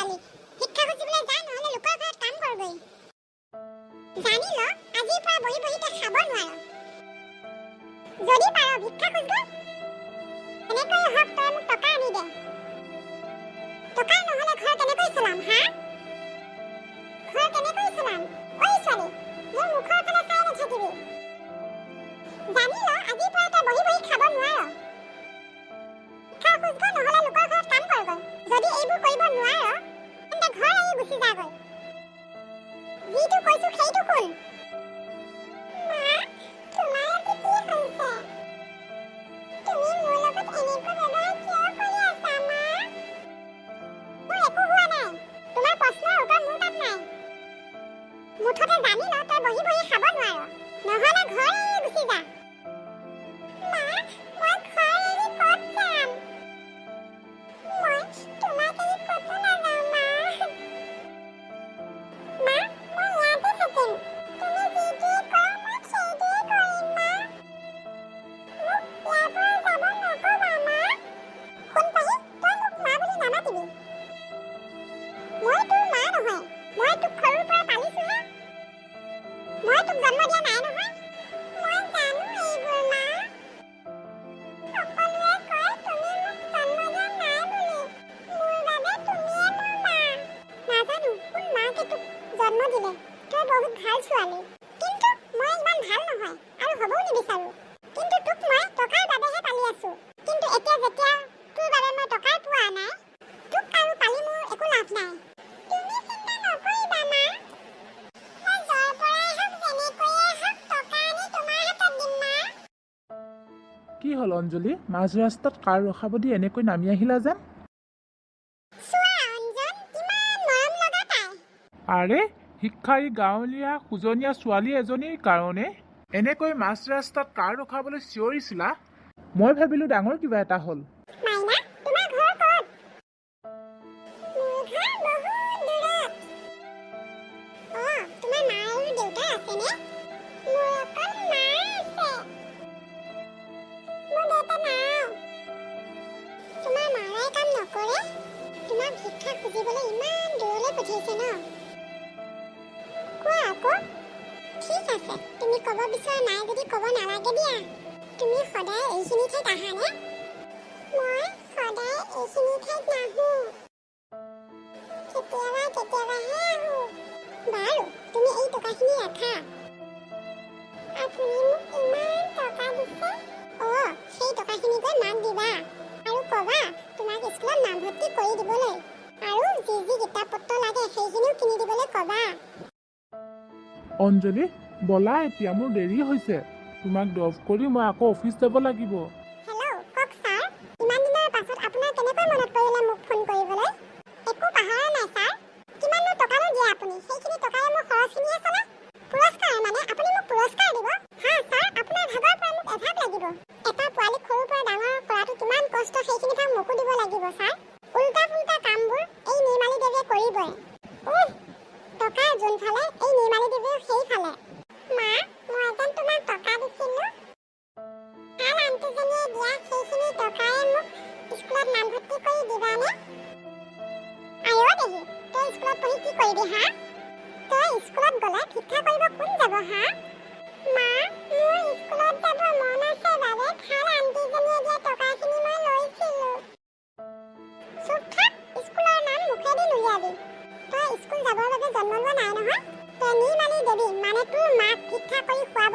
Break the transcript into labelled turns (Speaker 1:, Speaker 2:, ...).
Speaker 1: ছোৱালী, ভিক্ষা খুজিবলৈ যা, নহ'লে লোকৰ ঘৰত কাম কৰগৈ। জানি ল, আজিৰ পৰা বহি বহি তই খাব নোৱাৰ। যদি পাৰ ভিক্ষা খোজগৈ। এনেকৈ হওক, তই মোক টকা আনি দে। টকা নহ'লে ঘৰ কেনেকৈ চলাম? হা, ঘৰ কেনেকৈ চলাম? ঐ ছোৱালী, মোৰ মুখৰ ফালে চাই নাথাকিবি। জানি ল, আজিৰ পৰা তই বহি বহি খাব নোৱাৰ। ভিক্ষা খোজগৈ, নহ'লে লোকৰ ঘৰত কাম কৰগৈ। যদি এইবোৰ কৰিব নোৱাৰ, তেন্তে ঘৰ এৰি গুচি যাগৈ। যিটো কৈছো সেইটো শুন। মা, তোমাৰ আজি কি হৈছে? তুমি মোৰ লগত এনেকুৱা ব্যৱহাৰ কিয় কৰি আছা মা? মোৰ একো হোৱা নাই। তোমাৰ প্ৰশ্নৰ উত্তৰ মোৰ তাত নাই। মুঠতে জানি ল, তই বহি বহি খাব নোৱাৰ, নহ'লে ঘৰ এৰি গুচি যা। মা, মই ঘৰ এৰি ক'ত যাম? মই তোমাক এৰি ক'তো নাযাওঁ মা। মা, মই ইয়াতে থাকিম। তুমি যিটোৱে কোৱা মই সেইটোৱে কৰিম মা। মোক ইয়াৰ পৰা যাব নকবা মা। শুন পাহি, তই মোক মা বুলি নামাতিবি। মই তোৰ মা নহয়। মই তোক সৰুৰ পৰা পালিছোহে, মই তোক জন্ম দিয়া নাই নহয়। মই জানো এইবোৰ মা। সকলোৱে কয় তুমি মোক জন্ম দিয়া নাই বুলি। মোৰ বাবে তুমিয়ে মোৰ মা। নাজানো কোন মাকে তোক জন্ম দিলে। তই বহুত ভাল ছোৱালী, কিন্তু মই ইমান ভাল নহয় আৰু হ'বও নিবিচাৰো। কিন্তু তোক মই টকাৰ বাবেহে পালি আছো। কিন্তু এতিয়া যেতিয়া তোৰ বাবে মই টকাই পোৱা নাই, তোক আৰু পালি মোৰ একো লাভ নাই। তুমি চিন্তা নকৰিবা মা। মই য'ৰ পৰাই হওক, যেনেকৈয়ে হওক টকা আনি তোমাৰ হাতত দিম মা।
Speaker 2: কি হ'ল অঞ্জলি? মাজ ৰাস্তাত কাৰ ৰখাব দি এনেকৈ নামি আহিলা যেন?
Speaker 1: চোৱা অঞ্জন, কিমান মৰম লগা তাই।
Speaker 2: আৰে, শিক্ষাৰী গাঁৱলীয়া খোজনীয়া ছোৱালী এজনীৰ কাৰণে এনেকৈ মাজ ৰাস্তাত কাৰ ৰখাবলৈ চিঞৰিছিলা? মই ভাবিলোঁ ডাঙৰ কিবা এটা হ'ল।
Speaker 1: মাইনা, তোমাৰ ঘৰ ক'ত? মোৰ ঘৰ বহুত দূৰত। অ, তোমাৰ মা আৰু দেউতা আছেনে? মোৰ অকল মা আছে, মোৰ দেউতা নাই। তোমাৰ মাৰাই কাম নকৰে? তোমাক ভিক্ষা খুজিবলৈ ইমান দূৰলৈ পঠিয়াইছে ন? কোৱা আকৌ। ঠিক আছে, তুমি ক'ব বিচৰা নাই যদি ক'ব নালাগে দিয়া। তুমি সদায় এইখিনি ঠাইত আহানে? মই সদায় এইখিনি ঠাইত নাহো, কেতিয়াবা কেতিয়াবাহে আহো। বাৰু, তুমি এই টকাখিনি ৰাখা। আপুনি মোক ইমান টকা দিছে? অ, সেই টকাখিনি গৈ মাক দিবা আৰু ক'বা তোমাক স্কুলত নামভৰ্তি কৰি দিবলৈ, আৰু যি যি কিতাপ পত্ৰ লাগে সেইখিনিও কিনি দিবলৈ ক'বা।
Speaker 2: অঞ্জলি, ব'লা এতিয়া, মোৰ দেৰি হৈছে। তোমাক ড্ৰপ কৰি মই আকৌ অফিচ যাব লাগিব।
Speaker 1: হেল্ল', কওক ছাৰ। ইমান দিনৰ পাছত আপোনাৰ কেনেকৈ মনত পৰিলে মোক ফোন কৰিবলৈ? একো পাহৰা নাই ছাৰ। কিমাননো টকানো দিয়ে আপুনি? সেইখিনি টকাৰে মোৰ খৰচখিনিহে চলে। পুৰস্কাৰ মানে আপুনি মোক পুৰস্কাৰ দিব? হা ছাৰ, আপোনাৰ ভাগৰ পৰা মোক এভাগ লাগিব। এটা পোৱালিক সৰুৰ পৰা ডাঙৰ কৰাটো কিমান কষ্ট, সেইখিনি ভাগ মোকো দিব লাগিব ছাৰ। উল্টা পুল্টা কামবোৰ এই নিৰ্মালী দেৱীয়ে কৰিবই। উহ, টকাৰ যোনফালে এই নিৰ্মালী দেৱীও সেইফালে। মা, মই যেন তোমাক টকা দিছিলো, ভাল আণ্টিজনীয়ে দিয়া সেইখিনি টকাৰে মোক স্কুলত নামভৰ্তি কৰি দিবানে? আইঅ দেহি, তই স্কুলত পঢ়ি কি কৰিবি? হা, তই স্কুলত গ'লে ভিক্ষা কৰিব কোন যাব? হা মা, মোৰ স্কুলত যাব মন আছে বাবে ভাল আণ্টিজনীয়ে দিয়া টকাখিনি মই লৈছিলো। চুপ থাক, স্কুলৰ নাম মুখেদি নুলিয়াবি। তই স্কুল যাবৰ বাবে জন্ম লোৱা নাই নহয়। তই নিৰ্মালী দেৱী মানে তোৰ মাক ভিক্ষা কৰি খুৱাব